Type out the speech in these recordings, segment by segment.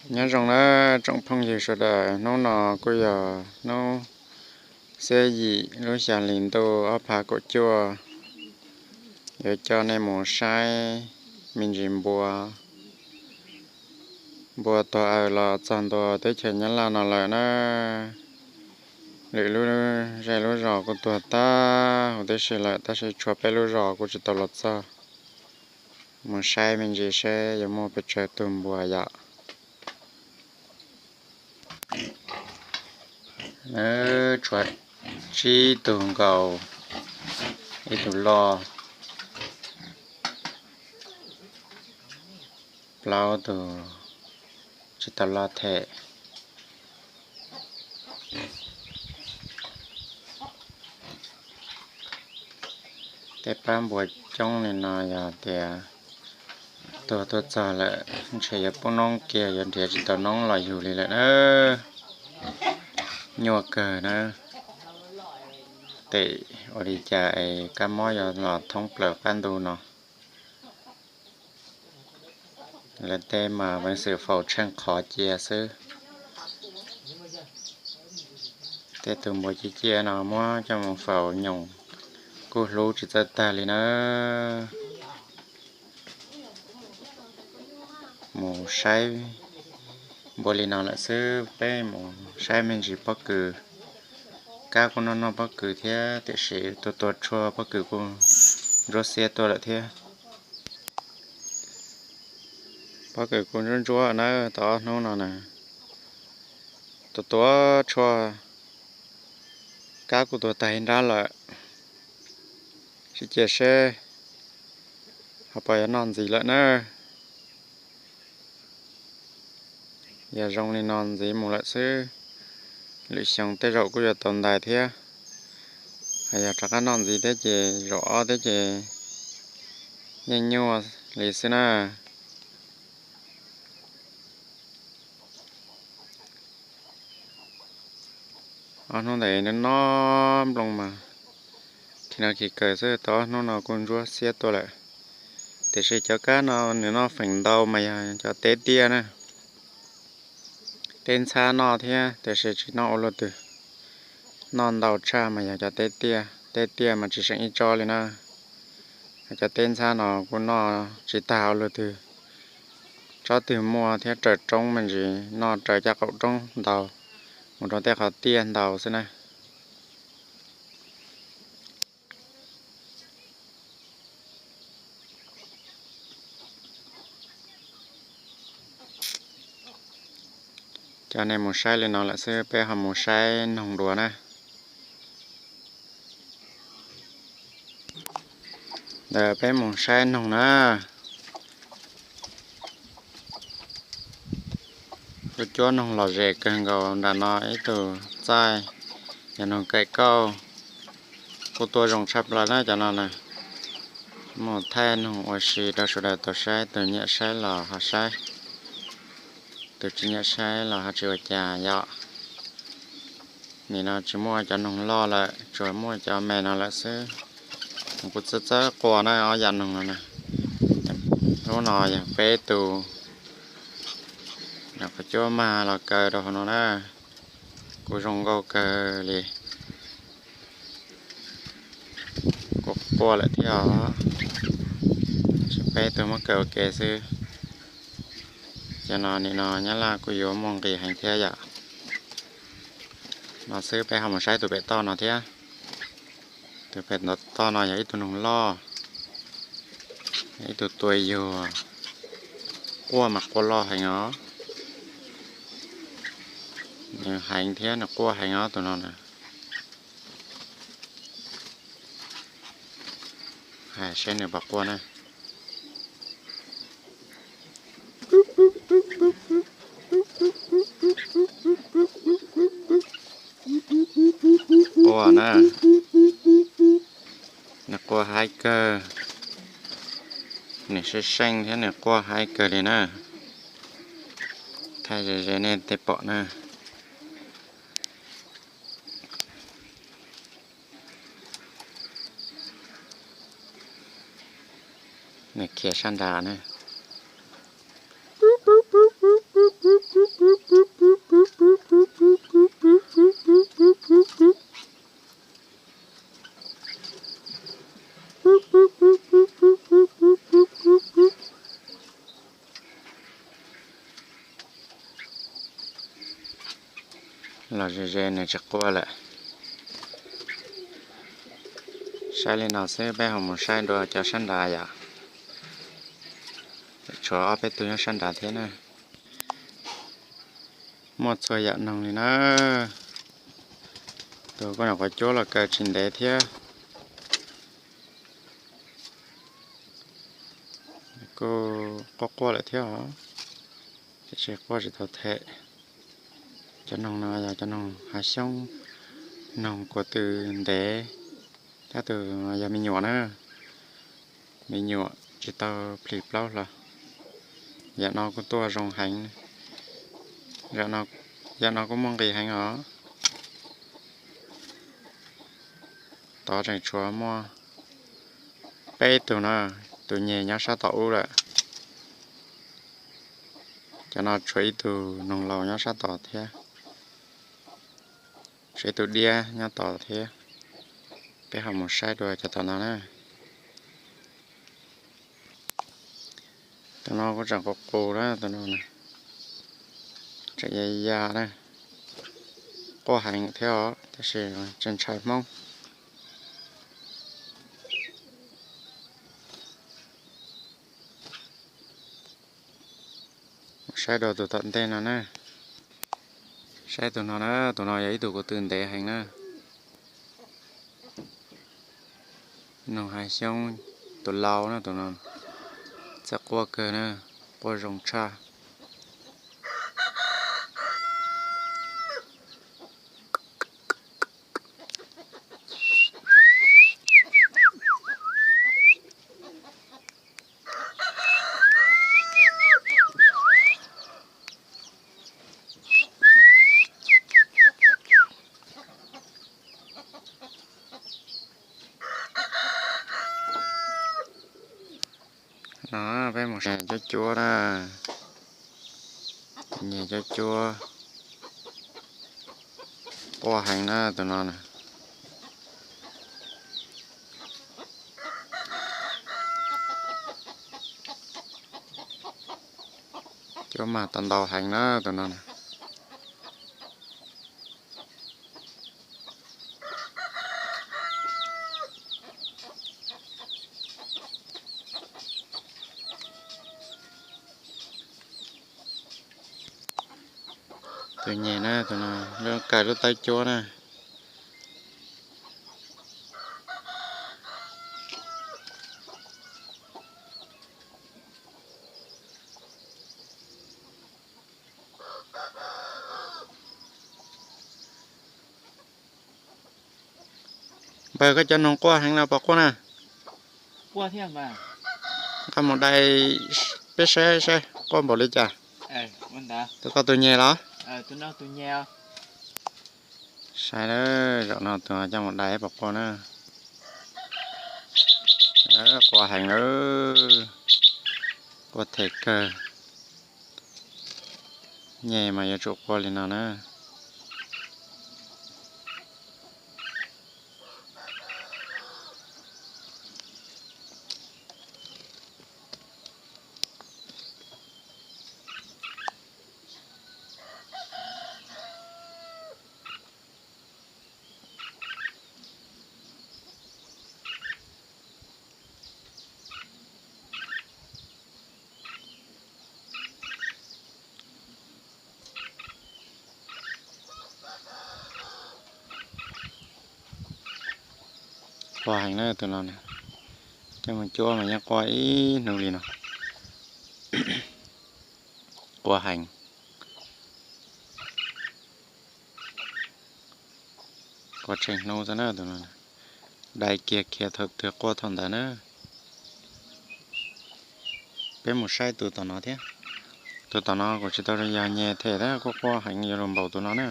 Nyob zoo na tsoom phooj ywg sawv daws, hnub no kuj yog hnub xiab yim lub xya hli ntuj ob phav kaum cuaj, yuav coj nej mus saib me ntsis npua, npua tuag aws los txog ntua teb chaws Nyab Laj no lawm na. Lwm lub zej lub zos kuj tuag tag huv tib si lawm, tab sis tshuav peb lub zos kuj tsis tau los txog. Mus saib me ntsis seb yuav muaj pes tsawg tug npua yom. Tshuav tsib tug nkaus, ib tug loj, plaub tug tsis tau loj thiab. Tej pab npua coob li no yog tias tuag tuaj txog lawm ntshe yuav poob noob kiag, yuav nrhiav tsis tau noob los yug li lawm na. Nyuaj kawg na. Tes ua li cas es kab mob yuav los thoob plaws qab ntuj no? Lawv tej mas peev xwm faus tsheej qhov cia xwb. Tej tus npua ciaj ciaj no muab coj mus faus nyoos kuj hlub tsis txawj tag li na. Mus saib npua li no lawm xwb, peb mus saib me ntsis pob kws. Kab kuj noj noj pob kws thiab, tiam sis tua tua tshuaj pob kws kuj ntsuab xiab tuaj lawm thiab. Pob kws kuj ntsuab ntsuab na, tau ob hnub no na. Tua tua tshuaj, kab kuj tuag tag ib nrab lawm. Sib cia seb ho puas yuav noj ntxiv lawm na. Yog zoo li no ntxiv mus lawm xwb, lwm xyoo tej zaum kuj yuav tau ntais thiab. Hos yog rov qab noj ntxiv thiab ces zaum ob thiab ces yeej nyuaj li xwb na. Ob hnub ntawd nws noj nplooj mas khi no khi kaws xwb, tau ob hnub no kuj ntsuab xiab tuaj lawm. Tiam sis cov kab no nws noj feem ntau mas yog cov teb tiaj na. Teb ntxhab noj thiab tiam sis tsis noj ua luaj twg. Noj ntau tshaj mas yog cov teb tiaj, teb tiaj mas tsis seem ib tsob li na. Cov teb ntxhab no kuj noj tsis tag ua luaj twg. Tsob twg muaj thiab raws roob me ntsis noj raws caj qaum roob ntau, mus rau tej qhov tiaj ntau xwb na. Coj nej mus saib li no lawm xwb, peb ho mus saib noog dua na. Ntawd peb mus saib noog na. Kuj cuab noog lom zem kawg nkaus nram no ib tug txaij, yog noog kaim kauj, kuj tuaj zoo tshaj plaws na cov no na. Mus thaij noog ua si rau sawv daws tau saib, tus nyiam saib los ho saib, tus tsis nyiam saib los ho tsis ua cas yom. Nim no tsis muaj cov noog loj lawm, tsuas muaj cov me no lawm xwb. Kuv txawb txawb qua na ob yam noog no na. Lub no yog peb tus, qhov cuab mag los kaw rau hauv no na. Kuj zoo nkauj kawg li. Kuj quaj lawm thiab os. Peb tug muab kaw ua ke xwb. Cov no nim no nyab laj kuj yuav muaj nqis heev thiab yom. No xwb peb ho mus saib tus pem toj no thiab. Tus pem toj no yog ib tug noog loj, ib tug tua yuag, quaj mas quaj loj heev os. Nws heev thiab nws quaj heev os tus no na. Hais seb nws puas quaj na. Quaj na. Nws quaj haib kawg. Nws seej seej thiab nws quaj haib kawg li na. Thaij ze ze nej thiaj pom na. Nws khiav sab nrad na. Los ze ze nws tsis quaj lawm. Saib li no xwb peb ho mus saib dua cov sab nrad yom. Tshuav ob peb tug nyob sab nrad thiab na. Muaj txhua yam noog li na. Tus kuj nyuam qhuav cuab los kaw tsis ntev thiab. Kuj quaj quaj lawm thiab os, tiam sis quaj tsis tau them. Cov noog no yog cov noog hav xyoob, noog kua tw ntev, tab tus yog me nyuam na, me nyuam tsis tau plis plaub hlo. Yam no kuj tuaj zoo heev, yam no kuj muaj nqis heev os. Tod tseem tshuav muaj peb tug no, tus nyeg nyob sab tom ub lawm. Cov no tshuav ib tug noog laus nyob sab tod thiab, tshuav ib tug diab nyob tod thiab. Peb ho mus saib dua cov tom no na. Tus no kuj tseem qus qus na, tus no tseem ya ya na, quaj heev thiab os, tab sis tseem ntshai Hmoob. Saib dua tus tom ntej no na. Saib tus no na, tus no yog ib tug kua tw ntev heev na. Noog hav xyoob, tus lau na, tus no txawj quaj kawg na, quaj zoo tshaj. No peb mus saib cuab cuab na, nyeg cuab cuab, quaj heev na tus no na. Cuab mag tau ntau heev na tus no na. Tus nyeg na, tus no lub kaw lub tawb cuab na. Npawg, koj cov noog quaj heev los puas quaj na? Nqa mus dai peb saib saib quaj npaum li cas. Tus koj tus nyeg los? Saib na, zaum no tus coj mus dai puas quaj na. Quaj heev lawm, quaj them kawg. Nyeg mas yuav tsum quaj li no na. Quaj heev na tus no, coj mus cuab mas yeej quaj ib hnub li no. Quaj heev, quaj tsheej hnub xwb na tus no. Dai kiag khiav thaum twg quaj thaum ntawd na. Peb mus saib tus tom no thiab. Tus tom no kuv tsis tau yog nyeg them thiab, quaj quaj heev yuav luag npaum tus no na.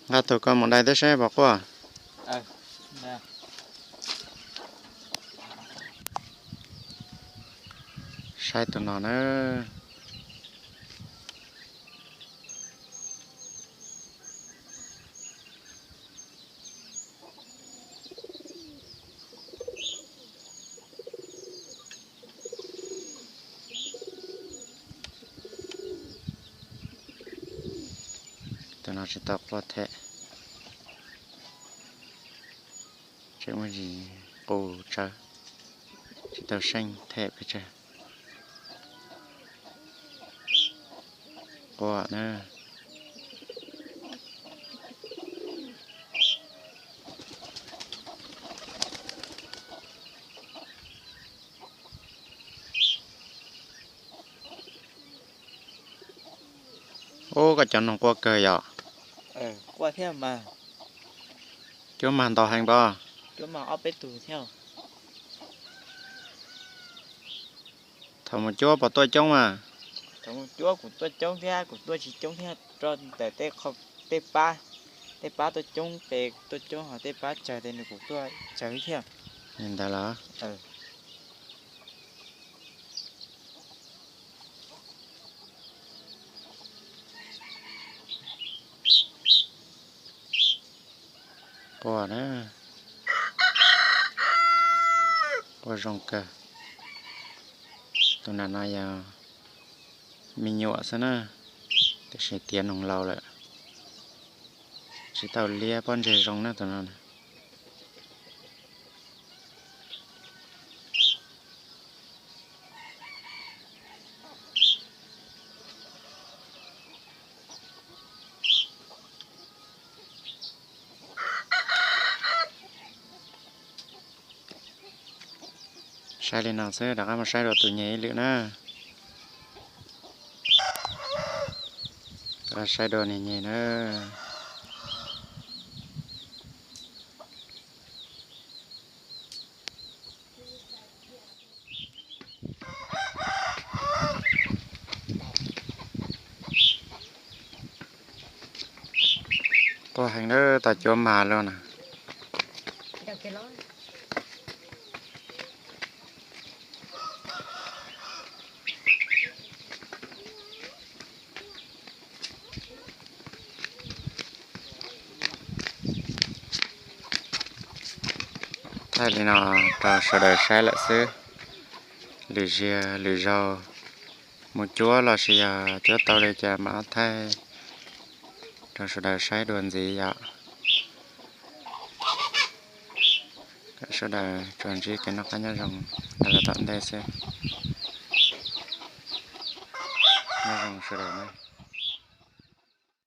Nqa tus koj mus dai teb saib puas quaj. Saib tus no na. Cov no tsis tau quaj them, tseem muaj ntsis qus tsawv, tsis tau seej them pes tsawg. Quaj na. Ub, koj cov noog quaj kawg yom? Cuab mag ntau heev pob? Thaum mus cuab puas tuaj coob mas? Thaum mus cuab kuv tuaj coob thiab, kuv tuaj tsis coob thiab, rau ntawm tej pab, tej pab tuaj coob, ces tuaj coob, ho tej pab tsawg ces nws kuj tuaj tsawg thiab. Li ntawd los? Quaj na, quaj zoo kawg. Tus nam no yog me nyuam xwb na, tiam sis tiav noog laus lawm, tsis tau liab pob ntseg zoo na tus no. Saib li no xwb, rov qab mus saib dua tus nyem ib lwm na. Rov qab saib dua niag nyem na. Quaj heev na, tau cuab mag lawm na. Thaij li no rau sawv daws saib lawm xwb. Lwm ziag lwm zaug mus cuab los sis yog cuab tau li cas mam thaij rau sawv daws saib dua ntxiv yom. Kom sawv daws tsuas ntsib kev noj qab nyob zoo rau lawm tom ntej xwb. Nyob zoo sawv daws na.